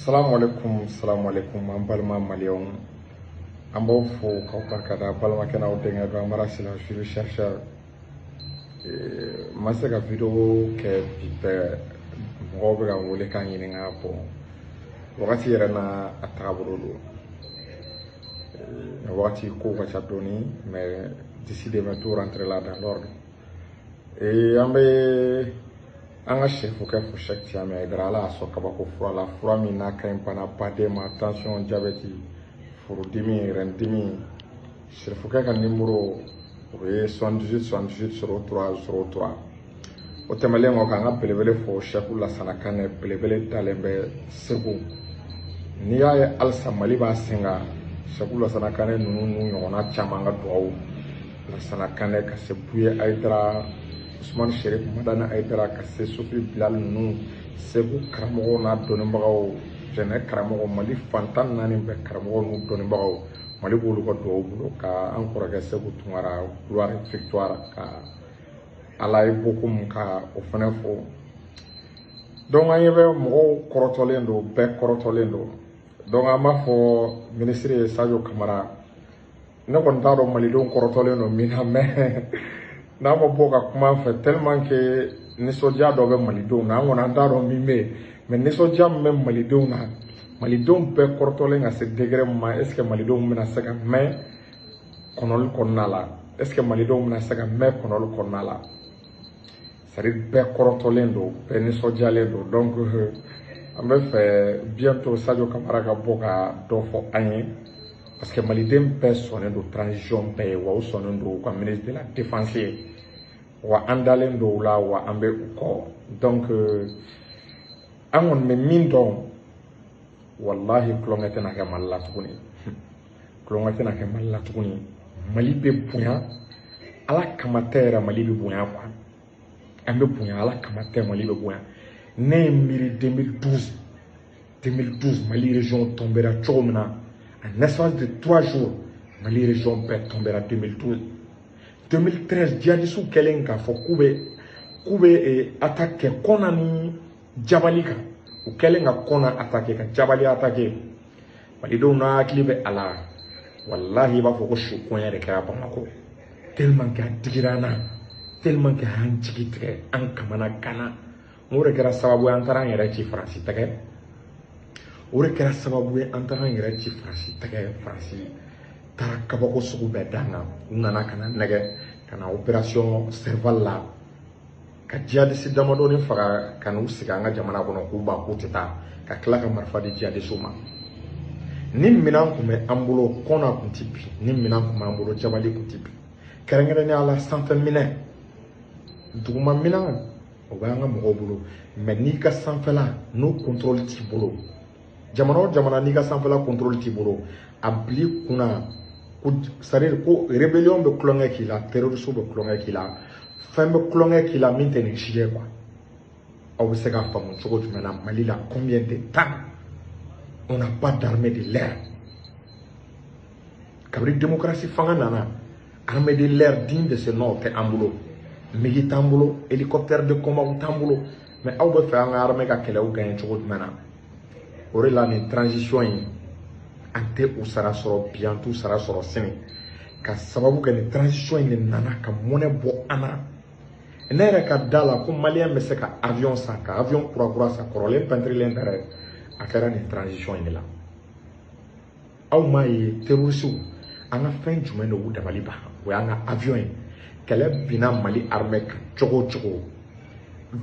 Salamu alaikum, salamu alaikum, an balima maliyɛnw, an b'aw fo k'aw barikada. Balimakɛ n'aw denkɛ don, Amara Sila, juriste chercheur. N ma se ka vidéo kɛ bi bɛɛ, mɔgɔw bɛ ka n wele k'an ɲininka. Bon, wagati yɛrɛ n'a a tagabolo don, nin wagati kow ka ca dɔɔni, mais d'ici demain, tout rentrera dans l'ordre. An bɛ an ka sɛfukɛ fo, Cheick Tidiane Aïdara. Ala y'a sɔn kabako fura la, fura min n'a ka ɲi bana baden ma, tension, diabète, furudimi, rɛndimi. Sɛfukɛ ka numéro, o ye 78 78 03 03. O tɛmɛnen kɔ, k'an ka belebele fo, Cheick Lasana Kanɛ, belebele dalen bɛ Segu. N'i y'a ye halisa Mali b'a sen kan, Cheick Lasana Kanɛ ninnu n'u ɲɔgɔnna caman ka duwawu. Lasana Kanɛ ka se Buye Aïdara, Usumani Sherif Madani Aïdara, ka se Sufi Bilal ninnu, Segu karamɔgɔw n'a dɔnnibagaw, jɛnɛ karamɔgɔ, Mali fantan naani bɛɛ karamɔgɔw n'u dɔnnibagaw, Mali b'olu ka duwawu bolo. Ka an kɔrɔkɛ Seku Tunkara, gloire et victoire, ka Ala ye bokum ka o fɛnɛ fo. Donc an ɲɛ bɛ mɔgɔw kɔrɔtɔlen don, bɛɛ kɔrɔtɔlen don. Donc an b'a fɔ minisiri ye, Sadio Kamara, ne kɔni t'a dɔn malidenw kɔrɔtɔlen don min na, mais n'a ma bɔ ka kuma an fɛ, tellement que nisɔndiya dɔ bɛ malidenw na, an kɔni an t'a dɔn min bɛ yen, mais nisɔndiya min bɛ malidenw na, malidenw bɛɛ kɔrɔtɔlen ka se degré min ma, est ce que malidenw bɛna se ka mɛn kɔnɔli kɔnɔna la? Est ce que malidenw bɛna se ka mɛn kɔnɔli kɔnɔna la? C'est à dire, bɛɛ kɔrɔtɔlen don, bɛɛ nisɔndiyalen don. Donc an bɛ fɛ bientôt Sadio Kamara ka bɔ ka dɔ fɔ an ye, parce que maliden bɛɛ sɔnnen don transition bɛɛ ye, wa u sɔnnen don u ka ministre de la Défense ye, wa an dalen don u la, wa an bɛ u kɔ. Donc an kɔni bɛ min dɔn, walahi, tulonkɛ tɛna kɛ Mali la tuguni, tulonkɛ tɛna kɛ Mali la tuguni. Mali bɛ bonya, Ala kama tɛ yɛrɛ, Mali bɛ bonya quoi, an bɛ bonya, Ala kama tɛ, Mali bɛ bonya. Ne ye miiri 2012, 2012, Mali région tombera cogo min na, en espace de 3 jours, Mali région bɛɛ tombera 2012. 2013, djihadistes kɛlen k'a fɔ k'u bɛ attaque kɛ Kɔna ni Jabali kan, u kɛlen ka Kɔna attaquer, ka Jabali attaquer, malidenw n'a hakili bɛ a la, walahi, i b'a fɔ ko su kɔɲɛ de kɛra Bamakɔ, tellement que a digira an na, tellement que an jigi tigɛ, an kamana gana. O de kɛra sababu ye an taara an yɛrɛ ci Faransi tɛgɛ. O de kɛra sababu ye an taara an yɛrɛ ci Faransi tɛgɛ. Faransi taara kabako sugu bɛɛ d'an kan. U nana ka na nɛgɛ ka na opération Serval la, ka djihadiste damadɔni faga, ka n'u sigi an ka jamana kɔnɔ k'u ban k'u tɛ taa, ka tila ka marifa di djihadiste ma. Ni minɛn tun bɛ an bolo, Kɔna tun tɛ bin. Ni minɛn tun b'an bolo, Jabali tun tɛ bin. Kɛrɛnkɛrɛnnenya la, sanfɛ minɛn, duguma minɛn, o b'an ka mɔgɔw bolo, mais n'i ka sanfɛla n'o contrôle t'i bolo, jamana o jamana, n'i ka sanfɛla contrôle t'i bolo, a bil'i kunna ko, c'est à dire ko rébellion bɛ tulonkɛ k'i la, terroriste bɛ tulonkɛ k'i la, fɛn bɛ tulonkɛ k'i la min tɛ nin si ye quoi. Aw bɛ se k'a faamu cogo jumɛn na, Mali la, combien de temps on n'a pas d'armée de l'air? Kabini démocratie fanga nana, armée de l'air digne de ce nom tɛ an bolo. MiG t'an bolo, hélicoptère de combat t'an bolo, mais aw bɛ fɛ an ka armée ka kɛlɛw gagner cogo jumɛn na? O de la nin transition in, an tɛ u sara sɔrɔ bi, an t'u sara sɔrɔ sini, ka sababu kɛ nin transition in de nana ka mɔnɛ bɔ an na. Ne yɛrɛ ka da la ko maliyɛn bɛ se ka avion san, ka avion kura kura san, kɔrɔlen pɛntirilen tɛ dɛ, a kɛra nin transition in de la. Aw m'a ye, terroriste, an ka fɛn jumɛn de y'u dabali ban? O y'an ka avion ye. Kɛlɛ binna Mali armée kan cogo o cogo,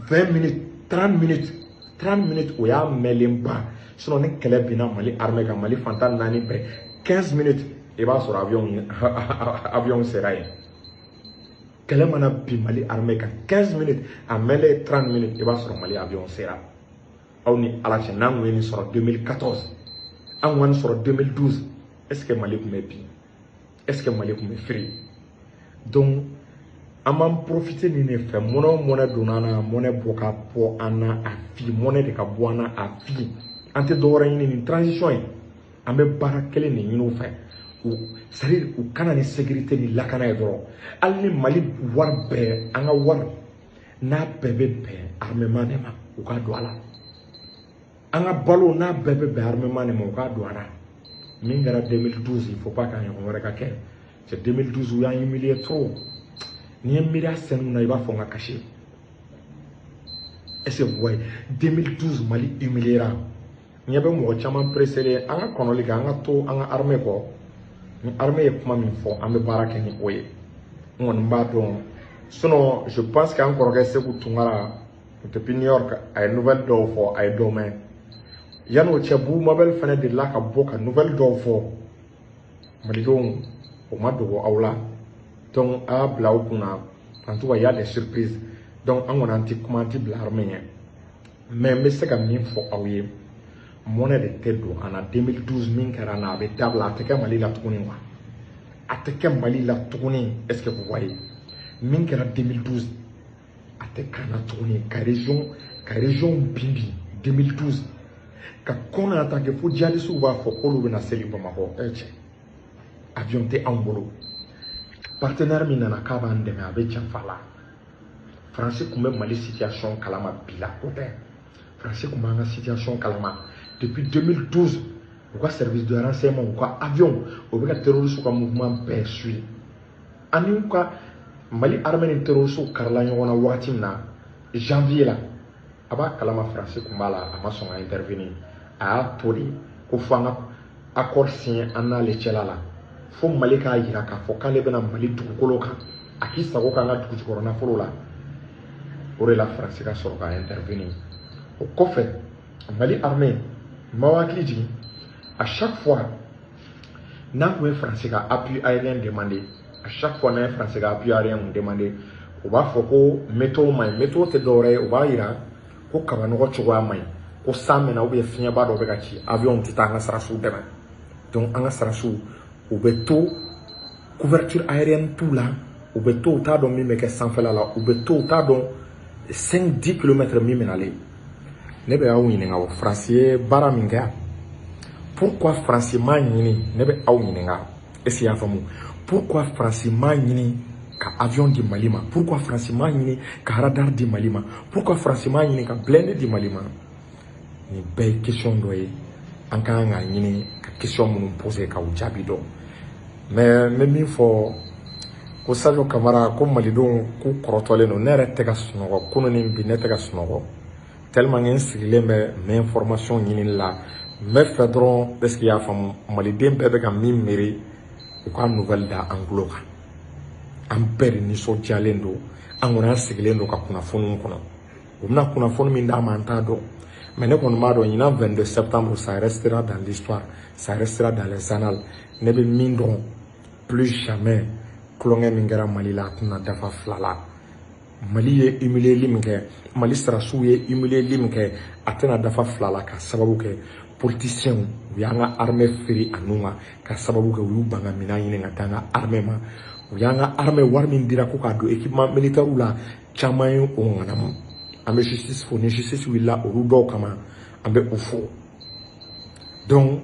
20 minutes, 30 minutes, 30 minutes, o y'a mɛnlen ba. Sinon ni kɛlɛ binna Mali armée kan, Mali fantan naani bɛɛ, 15 minutes, i b'a sɔrɔ avion sera yen. Kɛlɛ mana bin Mali armée kan, 15 minutes, a mɛnlen 30 minutes, i b'a sɔrɔ Mali avion sera. Aw ni Ala cɛ, n'an kun ye nin sɔrɔ 2014, an kun ka nin sɔrɔ 2012, est ce que Mali tun bɛ bin? Est ce que Mali tun bɛ firi? Donc an b'an profiter nin de fɛ. Mɔnɛ o mɔnɛ donna an na, mɔnɛ bɔ ka bɔ an na a fi, mɔnɛ de ka bɔ an na a fi. An tɛ dɔwɛrɛ ɲini nin transition ye, an bɛ baara kelen de ɲini u fɛ, u, c'est à dire u kana ni sécurité ni lakana ye dɔrɔn. Hali ni Mali wari bɛɛ, an ka wari n'a bɛɛ bɛ bɛn armement de ma, u ka don a la. An ka balo n'a bɛɛ bɛ bɛn armement de ma, u k'a don an na. Min kɛra 2012, il faut pas k'a ɲɔgɔn wɛrɛ ka kɛ. C'est 2012, u y'an humilier trop. N'i ye miiri a scène na, i b'a fɔ n ka kasi. Est-ce que vous voyez? 2012, Mali humiliera. Ɲɛ bɛ mɔgɔ caman pressé. An ka kɔnɔli kɛ, an ka to an ka armée kɔ. Ni armée ye kuma min fɔ, an bɛ baara kɛ ni o ye. N kɔni b'a dɔn. Sinon, je pense qu'an kɔrɔkɛ Sekou Tounkara depuis New York, a ye nouvelle dɔw fɔ, a ye dɔ mɛn. Yan'o cɛ, Boubou Mabel fana delila ka bɔ ka nouvelle dɔw fɔ malidenw, o ma dogo aw la. Donc a y'a bila aw kunna. En tout cas, il y a des surprises. Donc an kɔni, an ti kuma, an ti bila armée ɲɛ. Mais n bɛ se ka min fɔ aw ye, mɔnɛ de tɛ don an na. 2012 min kɛra an na, a bɛ dabila, a tɛ kɛ Mali la tuguni quoi. A tɛ kɛ Mali la tuguni. Est ce que vous voyez? Min kɛra 2012, a tɛ k'an na tuguni. Ka région bin bin 2012, ka kɔnɔ attaquer fo jihadistes b'a fɔ k'olu bɛna seli Bamakɔ. Ɛ cɛ, avion tɛ anw bolo. Partenaire min nana k'a b'an dɛmɛ, a bɛ janfa la. Faransi tun bɛ Mali situation kalama bi la ko tɛ. Faransi tun b'an ka situation kalama depuis 2012. U ka service de renseignement, u ka avion, u bɛ ka terroriste ka mouvement bɛɛ suit. Ani u ka Mali armée ni terroriste karila ɲɔgɔn na wagati min na, janvier la, a b'a kalama. Faransi tun b'a la, a ma sɔn ka intervenir. A y'a to de ko fo an ka accord signé an n'ale cɛla la, fo Mali k'a yira k'a fɔ k'ale bɛna Mali dugukolo kan, a k'i sago k'an ka dugu jukɔrɔ nafolo la. O de la Faransi ka sɔrɔ ka intervenir. O kɔfɛ, Mali armée, n b'aw hakili jigin, à chaque fois n'an tun ye Faransi ka appui aérien demander, à chaque fois n'an ye Faransi ka appui aérien demander, u b'a fɔ ko météo man ɲi. Météo tɛ dɔwɛrɛ ye, u b'a yira ko kabanɔgɔ cogoya man ɲi, ko san mɛna ou bien fiɲɛba dɔ bɛ ka ci, avion tɛ taa an ka sɔrɔdasiw dɛmɛ. Donc an ka sɔrɔdasiw, u bɛ to couverture aérienne t'u la, u bɛ to, u t'a dɔn min bɛ kɛ sanfɛla la, u bɛ to, u t'a dɔn 5 10 km min bɛ nalen. Ne bɛ aw ɲininka, o Faransi ye baara min kɛ, pourquoi Faransi m'a ɲini? Ne bɛ aw ɲininka, est ce que i y'a faamu? Pourquoi Faransi m'a ɲini ka avion di Mali ma? Pourquoi Faransi m'a ɲini ka radar di Mali ma? Pourquoi Faransi m'a ɲini ka blindé di Mali ma? Nin bɛɛ ye question dɔ ye an ka kan k'a ɲini ka question minnu poser k'aw jaabi dɔn. Mais n bɛ min fɔ ko Sadio Kamara, ko malidenw k'u kɔrɔtɔlen don. Ne yɛrɛ tɛ ka sunɔgɔ kunun ni bi, ne tɛ ka sunɔgɔ tellement que n sigilen bɛ n bɛ information ɲinili la. N bɛ fɛ dɔrɔn, est ce que i y'a faamu, maliden bɛɛ bɛ ka min miiri, u ka nouvelle da an tulo kan. An bɛɛ de nisɔndiyalen don. An kɔni, an sigilen don ka kunnafoniw kɔnɔ. U bɛna kunnafoni min d'an ma, an t'a dɔn. Mais ne kɔni b'a dɔn, ɲinan 22 septembre, ça restera dans l'histoire, ça restera dans les annales. Ne bɛ min dɔn, plus jamais tulonkɛ min kɛra Mali la, a tɛna dafa fila la. Mali ye humilier min kɛ, Mali sɔrɔdasiw ye humilier min kɛ, a tɛna dafa fila la, ka sababu kɛ politiciens, u y'an ka armée feere a nun kan, ka sababu kɛ u y'u ban ka minɛn ɲini ka d'an ka armée ma. U y'an ka armée wari min dira ko k'a don équipement militaire la, caman ye o ŋanamu. An bɛ justice fo. Ni justice wulila olu dɔw kama, an bɛ u fo. Donc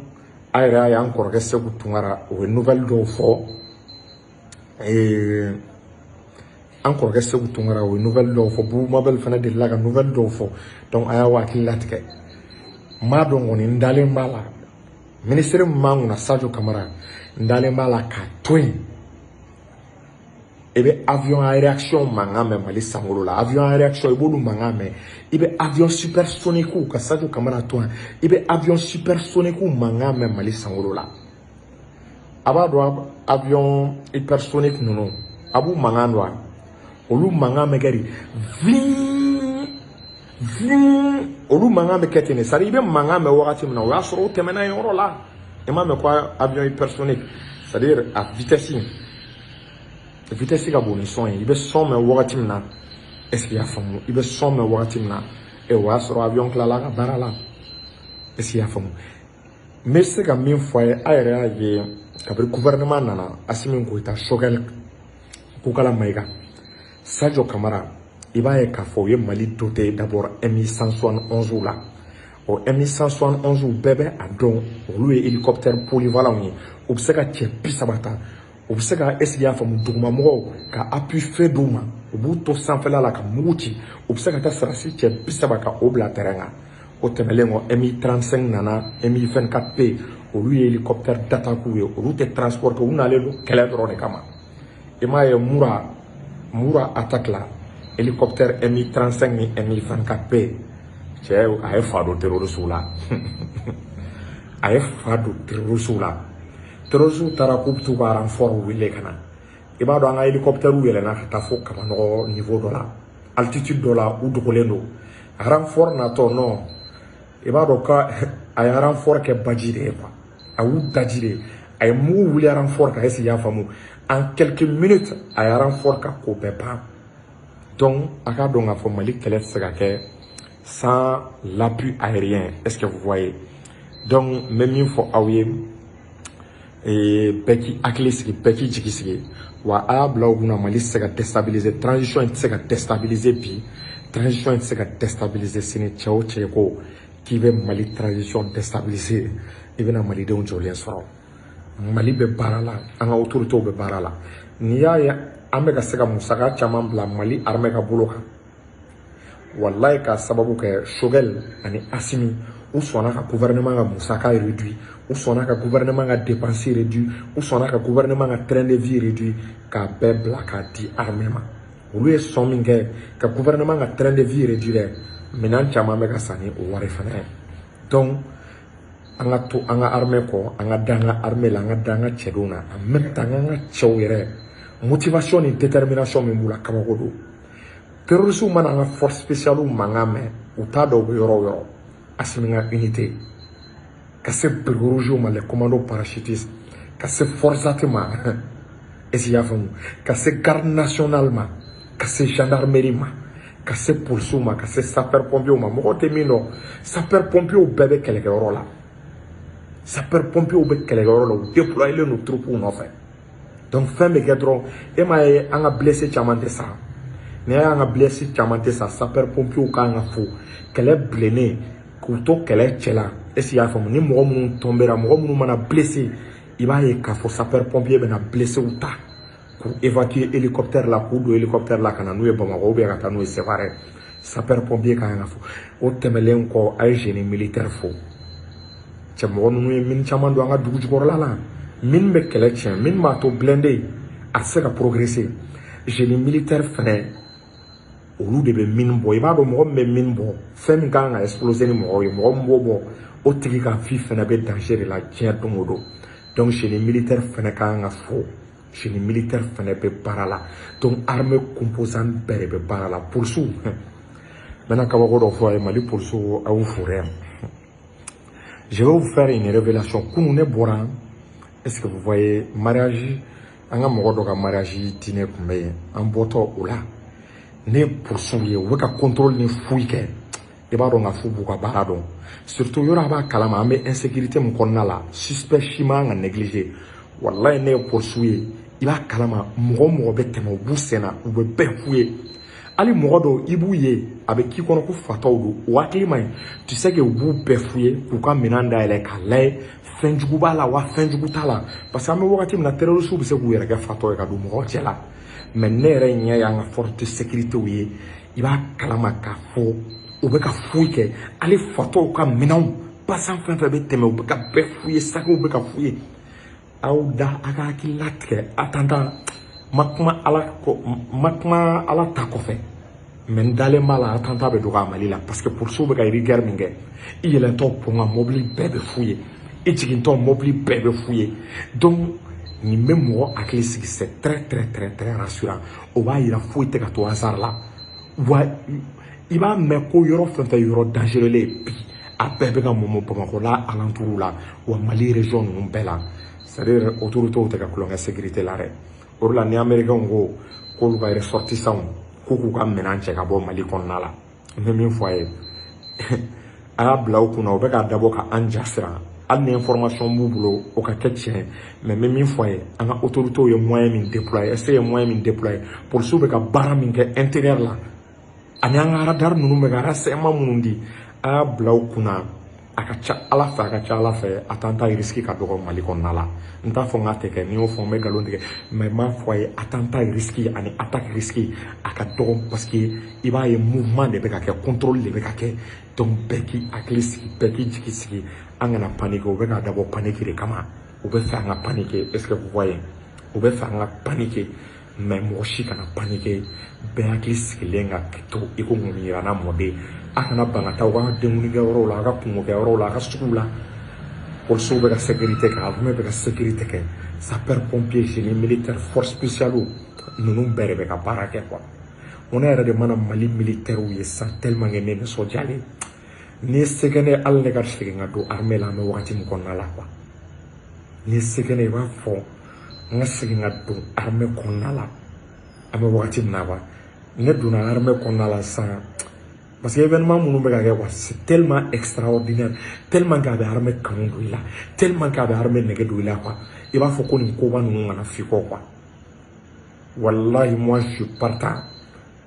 a yɛrɛ y'a ye, an kɔrɔkɛ Sekou Tounkara, o ye nouvelle dɔw fɔ. An kɔrɔkɛ Sekou Tounkara, o ye nouvelle dɔw fɔ. Boubou Mabel fana delila ka nouvelle dɔw fɔ. Donc a y'aw hakili latigɛ. N b'a dɔn kɔni, n dalen b'a la, minisiri min b'an kunna, Sadio Kamara, n dalen b'a la k'a to yen. I bɛ avion à réaction mankan mɛn Mali sankolo la. Avion à réaction, i b'olu mankan mɛn. I bɛ avion supersonique, ka Sadio Kamara to yan, i bɛ avion supersonique mankan mɛn Mali sankolo la. A b'a dɔn, avion hypersonique ninnu, a b'u mankan dɔn wa? Olu mankan bɛ kɛ de vin vin. Olu mankan bɛ kɛ ten de. C'est à dire, i bɛ mankan mɛn wagati min na, o y'a sɔrɔ o tɛmɛna yen yɔrɔ la. I m'a mɛn ko avion hypersonique, c'est à dire a vitesse ka bon ni son ye. I bɛ son mɛn wagati min na, est ce que i y'a faamu? I bɛ son mɛn wagati min na, ɛ, o y'a sɔrɔ avion tilala a ka baara la. Est ce que i y'a faamu? N bɛ se ka min fɔ a ye, a yɛrɛ y'a ye, kabini gouvernement nana, Assimi Goïta, Choguel Kokalla Maïga, Sadio Kamara, i b'a ye k'a fɔ u ye Mali doté d'abord Mi 171 la. O Mi 171, bɛɛ bɛ a dɔn, olu ye hélicoptère polyvalent ye. U bɛ se ka cɛ 30 ta, u bɛ se ka, est ce que i y'a faamu, dugumamɔgɔw ka appui feu d'u ma, u b'u to sanfɛla la ka mugu ci. U bɛ se ka taa sɔrɔdasi cɛ 30 ka o bila terrain kan. O tɛmɛlen kɔ, Mi 35 nana, Mi 24P, olu ye hélicoptère d'attaque ye. Olu tɛ transport kɛ, u nalen don kɛlɛ dɔrɔn de kama. I m'a ye, Mura attaque la, hélicoptère Mi 35 ni Mi 24P, cɛ, a ye fa don terroriste la, a ye fa don terroriste la. Terroriste taara k'u bɛ t'u ka renfort wele ka na. I b'a dɔn, an ka hélicoptère yɛlɛnna ka taa fo Kabanɔgɔ niveau dɔ la, altitude dɔ la, u dogolen don. Renfort natɔ, non, i b'a dɔn ka a ye renfort kɛ baji de ye quoi, a y'u daji de, a ye mugu wuli renfort kan. Est-ce que i y'a faamu? En quelques minutes, a ye renfort ka ko bɛɛ ban. Donc a k'a dɔn k'a fɔ Mali kɛlɛ tɛ se ka kɛ sans l'appui aérien. Est-ce que vous voyez? Donc n bɛ min fɔ aw ye, bɛɛ k'i hakili sigi, bɛɛ k'i jigi sigi. Wa a y'a bila u kunna, Mali tɛ se ka déstabiliser, transition in tɛ se ka déstabiliser bi, transition in tɛ se ka déstabiliser sini. Cɛ o cɛ ko k'i bɛ Mali transition déstabiliser, i bɛna malidenw jɔlen sɔrɔ. Mali bɛ baara la, an ka autorités bɛ baara la. N'i y'a ye an bɛ ka se ka musaka caman bila Mali armée ka bolo kan, walayi, k'a sababu kɛ Choguel ani Assimi, u sɔnna ka gouvernement ka musaka réduit, u sɔnna ka gouvernement ka dépense réduit, u sɔnna ka gouvernement ka train de vie réduit, k'a bɛɛ bila k'a di armée ma. Olu ye sɔn min kɛ ka gouvernement ka train de vie réduit dɛ, minɛn caman bɛ ka san ni o wari fana ye. Donc an ka to an ka armée kɔ, an ka da an ka armée la, an ka da an ka cɛdenw na. En même temps, an ka cɛw yɛrɛ, motivation ni détermination min b'u la, kabako don. Terroristes mana an ka force spéciale mankan mɛn, u t'a dɔn u bɛ yɔrɔ o yɔrɔ. Assimi ka unité, ka se béret rouge ma, les commandos parachutistes, ka se FORSAT ma, est-ce que i y'a faamu, ka se garde nationale ma, ka se gendarmerie ma, ka se polisiw ma, ka se sapeur pompiers ma. Mɔgɔw tɛ min dɔn, sapeur pompiers bɛɛ bɛ kɛlɛkɛyɔrɔ la. Sapeur pompiers bɛ kɛlɛkɛyɔrɔ la, u déployelen don troupes nɔfɛ. Donc fɛn bɛ kɛ dɔrɔn, e m'a ye, an ka blessé caman tɛ sa. N'i y'a ye an ka blessé caman tɛ sa, sapeur pompiers kan ka fo. Kɛlɛ bilennen, k'u to kɛlɛ cɛ la, est ce que i y'a faamu, ni mɔgɔ minnu tombera, mɔgɔ minnu mana blessé, i b'a ye k'a fɔ sapeur pompier bɛna blessé ta k'u évacuer hélicoptère la, k'u don hélicoptère la ka na n'u ye Bamakɔ ou bien ka taa n'u ye Sévaré. Sapeur pompier kan ka fo. O tɛmɛlen kɔ, a ye génie militaire fo. Cɛ, mɔgɔ ninnu ye mine caman don an ka dugu jukɔrɔla la. Mine bɛ kɛlɛ tiɲɛ, mine b'a to blindé a tɛ se ka progresser. Génie militaire fɛnɛ, olu de bɛ mine bɔ. I b'a dɔn, mɔgɔ min bɛ mine bɔ, fɛn min kan ka exploser ni mɔgɔw ye, mɔgɔ min b'o bɔ, o tigi ka vie fɛnɛ bɛ danger de la diɲɛ don o don. Donc génie militaire fɛnɛ kan ka fo, génie militaire fɛnɛ bɛ baara la. Donc armée composante bɛɛ de bɛ baara la. Polisiw, n bɛna kabako dɔ fɔ a ye. Mali polisiw, a y'u fo dɛ. Je vais vous faire une révélation. Kunun ne bɔra, est-ce que vous voyez, mariage, an ka mɔgɔ dɔ ka mariage dîner tun bɛ yen. An bɔtɔ o la, ne ye polisiw ye, u bɛ ka contrôle ni foyi kɛ. I b'a dɔn k'a fɔ b'u ka baara dɔn. Surtout yɔrɔ a b'a kalama, an bɛ insécurité min kɔnɔna la, suspect si man ka négliger. Walayi, ne ye polisiw ye, i b'a kalama, mɔgɔ o mɔgɔ bɛ tɛmɛ, u b'u sen na, u bɛ bɛɛ f'u ye. Hali mɔgɔ dɔw, i b'u ye, a bɛ k'i kɔnɔ ko fatɔw don, o hakili man ɲi. Tu sais que u b'u bɛɛ f'u ye k'u ka minɛn dayɛlɛ k'a lajɛ, fɛn jugu b'a la wa fɛn jugu t'a la. Parce que an bɛ wagati min na, terroristes bɛ se k'u yɛrɛ kɛ fatɔ ye ka don mɔgɔw cɛ la. Mais ne yɛrɛ ɲɛ y'an ka force de sécurité ye, i b'a kalama k'a fɔ u bɛ ka foyi kɛ. Hali fatɔw ka minɛnw, passant fɛn fɛn bɛ tɛmɛ, u bɛ ka bɛɛ f'u ye, sakiw bɛ ka f'u ye. Aw da, a ka hakili latigɛ. Attentat ma kuma ala kɔ, ma kuma ala ta kɔfɛ, mais n dalen b'a la, attentat bɛ dɔgɔya Mali la, parce que polisiw bɛ ka rigueur min kɛ. I yɛlɛntɔ pont kan, mobili bɛɛ bɛ f'u ye, i jigintɔ, mobili bɛɛ bɛ f'u ye. Donc nin bɛ mɔgɔ hakili sigi, c'est très très très très rassurant. O b'a yira foyi tɛ ka to hasard la. Wa i b'a mɛn ko yɔrɔ fɛn fɛn yɔrɔ dangereux ye bi, a bɛɛ bɛ ka mɔmɔ Bamakɔ la, alentour la, wa Mali région ninnu bɛɛ la. C'est à dire autorités tɛ ka tulonkɛ sécurité la dɛ. O de la ni américains ko k'olu ka ressortissants ko k'u ka minɛn cɛ ka bɔ Mali kɔnɔna la, n bɛ min fɔ a ye, a y'a bila u kunna, u bɛ k'a dabɔ ka an ja siran. Hali ni information b'u bolo, o ka kɛ tiɲɛ. Mais n bɛ min fɔ a ye, an ka autorités ye moyen min déployer, est-ce que ye moyen min déployer, polisiw bɛ ka baara min kɛ intérieur la, ani an ka radar ninnu bɛ ka renseignement minnu di, a y'a bila u kunna. A ka ca Ala fɛ, a ka ca Ala fɛ, attentat risque ka dɔgɔ Mali kɔnɔna la. N t'a fɔ n k'a tɛ kɛ, n'i y'o fɔ n bɛ nkalon tigɛ, mais n b'a fɔ a ye, attentat risque ani attaque risque a ka dɔgɔ, parce que i b'a ye mouvement de bɛ ka kɛ, contrôle de bɛ ka kɛ. Donc bɛɛ k'i hakili sigi, bɛɛ k'i jigi sigi, an kana paniquer. U bɛ k'a dabɔ panique de kama, u bɛ fɛ an ka paniquer. Est ce que vous voyez? U bɛ fɛ an ka paniquer, mais mɔgɔ si kana paniquer. Bɛɛ hakili sigilen ka to i ko ŋɔmi mɔden. A kana ban ka taa aw ka denkundi-kɛyɔrɔw la, a ka kungokɛyɔrɔw la, a ka suguw la. Polisiw bɛ ka sécurité kɛ, armée bɛ ka sécurité kɛ, sapeur pompier, génie militaire, force spéciale ninnu bɛɛ de bɛ ka baara kɛ quoi. Ko ne yɛrɛ de mana Mali militaire ye sisan, tellement que ne nisɔndiyalen, n'i ye se kɛ ne ye, hali ne ka segin ka don armée la. An bɛ wagati min kɔnɔna la quoi, n'i ye se kɛ ne ye, i b'a fɔ n ka segin ka don armée kɔnɔna la. An bɛ wagati min na quoi, ne donna armée kɔnɔna la sisan, parce que événement minnu bɛ ka kɛ quoi, c'est tellement extraordinaire, tellement que a bɛ armée kanu don i la, tellement que a bɛ armée nɛgɛ don i la quoi. I b'a fɔ ko nin koba ninnu kana f'i kɔ quoi. Wallahi, moi je suis partant.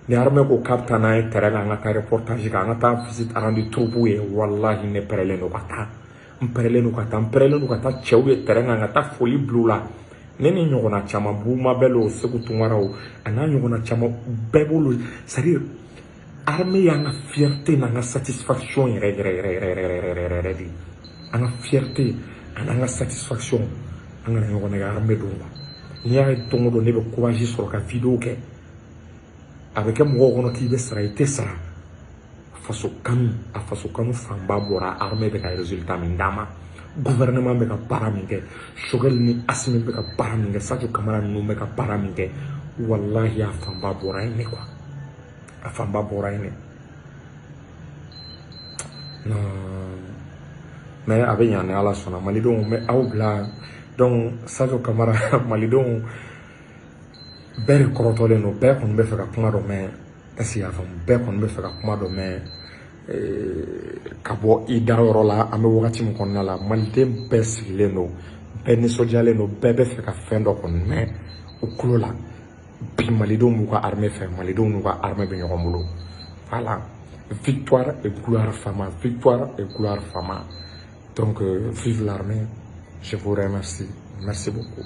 Ni armée ko k'a bɛ taa n'a ye terrain kan, an ka taa reportage kɛ, an ka taa visite rendu troupe ye, wallahi ne pɛrɛlen don ka taa, n pɛrɛlen don ka taa, n pɛrɛlen don ka taa cɛw ye terrain kan, ka taa foli bila u la. Ne ni ɲɔgɔnna caman, Buma Bello, Segu Tunkaraw, a n'a ɲɔgɔnna caman bɛɛ b'olu. C'est à dire armée y'an ka fierté n'an ka satisfaction yɛrɛ yɛrɛ yɛrɛ yɛrɛ yɛrɛ yɛrɛ yɛrɛ yɛrɛ de ye. An ka fierté ani an ka satisfaction, an kana ɲɔgɔn nɛgɛ, armée don quoi. N'i y'a ye don o don ne bɛ courage sɔrɔ ka vidéo kɛ, a bɛ kɛ mɔgɔw kɔnɔ k'i bɛ sara, i tɛ sara. Faso kanu, a faso kanu fanba bɔra armée bɛ ka résultat min d'a ma, gouvernement bɛ ka baara min kɛ, Choguel ni Assimi bɛ ka baara min kɛ, Sadio Camara ninnu bɛ ka baara min kɛ, wallahi a fanba bɔra yen ne quoi, a fanba bɔra yen ne. Non mais a bɛ ɲa ni Ala sɔnna. Malidenw, n bɛ aw bila. Donc Sadio Camara, malidenw bɛɛ de kɔrɔtɔlen don, bɛɛ kɔni bɛ fɛ ka kuma dɔ mɛn. Est ce que y'a faamu? Bɛɛ kɔni bɛ fɛ ka kuma dɔ mɛn ka bɔ i dayɔrɔ la. An bɛ wagati min kɔnɔna la, maliden bɛɛ sigilen don, bɛɛ nisɔndiyalen don, bɛɛ bɛ fɛ ka fɛn dɔ kɔni mɛn u tulo la. Bi malidenw b'u ka armée fɛ, malidenw n'u ka armée bɛ ɲɔgɔn bolo. Voilà, victoire et gloire FAMa, victoire et gloire FAMa. Donc vive l'armée, je vous remercie, merci beaucoup.